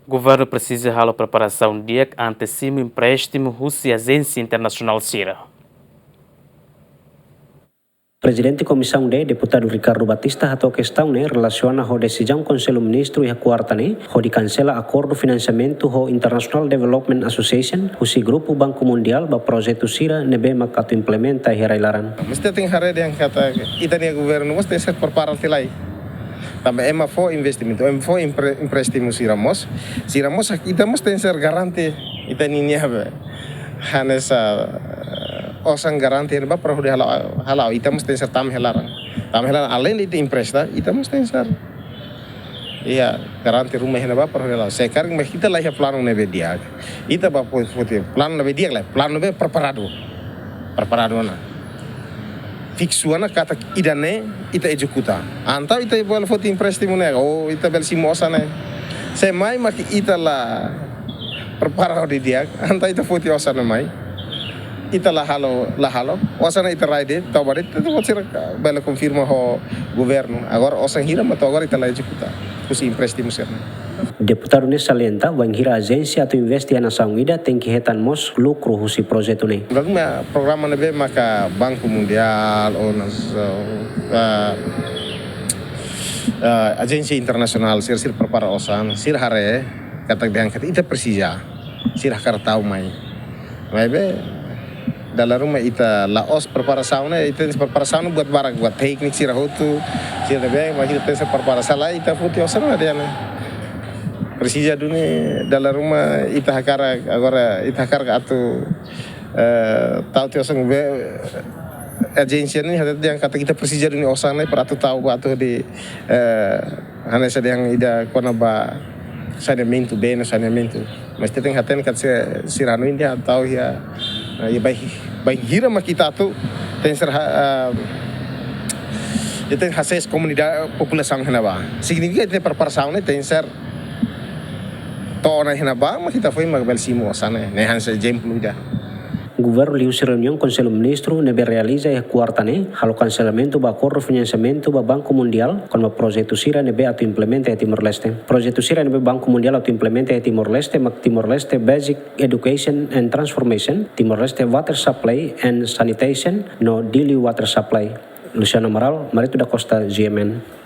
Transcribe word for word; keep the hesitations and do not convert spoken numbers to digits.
Governu presiza halo preparasaun di'ak antes simu empréstimu husi ajénsia internasionál sira. Prezidente Komisaun D, Deputadu Ricardo Batista, hato'o kestaun ne'e relasiona ho desizaun Konsellu Ministru iha kuarta ne'e hodi kansela akordu finansiamentu ho International Development Association husi Grupu Banku Mundiál ba projetu sira ne'ebé mak atu implementa iha rai-laran. Mesti tenke haree dehan katak ita-nia governu mós tenke prepara tiha lai. Tanba ema fó investimentu, ema fó empre-, empréstimu sira mós, sira mós, ita mós tenke garante ita-nia, hanesan, eh, osan garante ba para hodi hala'o, hala'o, ita mós tenke tama iha laran. Tama iha laran, além de ita empresta, ita mós tenke, iha, garante ruma iha ne'ebá para hodi hala'o. Se karik mak ita la iha planu ne'ebé di'ak, ita bá foti, foti planu ne'ebé di'ak lae, planu ne'ebé preparadu. Preparadu ona. Fiksu ona katak ida-ne'e ita ezekuta. Entaun ita bele foti empréstimu ne'e, ou ita bele simu osan ne'e. Se mai mak ita la prepara hodi di'ak, entaun ita foti osan ne'e mai, ita la halo, la halo. Osan ne'e ita rai de'it, tau ba de'it, ita foti sira bele konfirma ho governu. Agora osan hira mak to'o agora ita la ezekuta husi empréstimu sira. Deputadu ne'e salienta, bainhira ajénsia atu investe iha nasaun ida, tenke hetan mós lukru husi projetu ne'e. Lalu mak programa ne'ebé maka Banku Mundiál ou nas, eh, eh, ajénsia internasionál sira, sira prepara osan, sira haree katak dehan katak ita presiza, sira hakarak tau mai. Maibé dala ruma ita la'ós preparasaun ne'e, ita preparasaun buat barak, buat tékniku sira hotu, sira ne'ebé, mas ita tenke prepara. Se lae ita foti osan ne'e dehan ne'e. Presiza duni, dala ruma ita hakarak, agora ita hakarak atu, eh, tau tiha osan be, ajénsia ne'e hatete dehan katak ita presiza duni osan ne'e para atu tau ba atu di, eh, hanesan dehan ida kona-ba saneamentu, bee no saneamentu. Mas ita tenke hatene katak se, sira hanoin dehan tau iha, eh, iha bain, bainhira mak ita atu tenke, eh, ita tenke hasees komunidade, populasaun iha ne'ebá. Signifika ita preparasaun ne'e tenke to'o ona iha ne'ebá, mak ita foin mak bele simu osan ne'e. Ne'e hanesan ezemplu ida. Governu liuhusi reuniaun Konsellu Ministru ne'ebé realiza iha kuarta ne'e, halo kanselamentu ba akordu finansiamentu ba Banku Mundiál, kona-ba projetu sira ne'ebé atu implementa iha Timor-Leste. Projetu sira ne'ebé Banku Mundiál atu implementa iha Timor-Leste, mak Timor-Leste Basic Education and Transformation, Timor-Leste Water Supply and Sanitation, no Dili Water Supply. Luciano Amaral, Marito da Costa, G M N.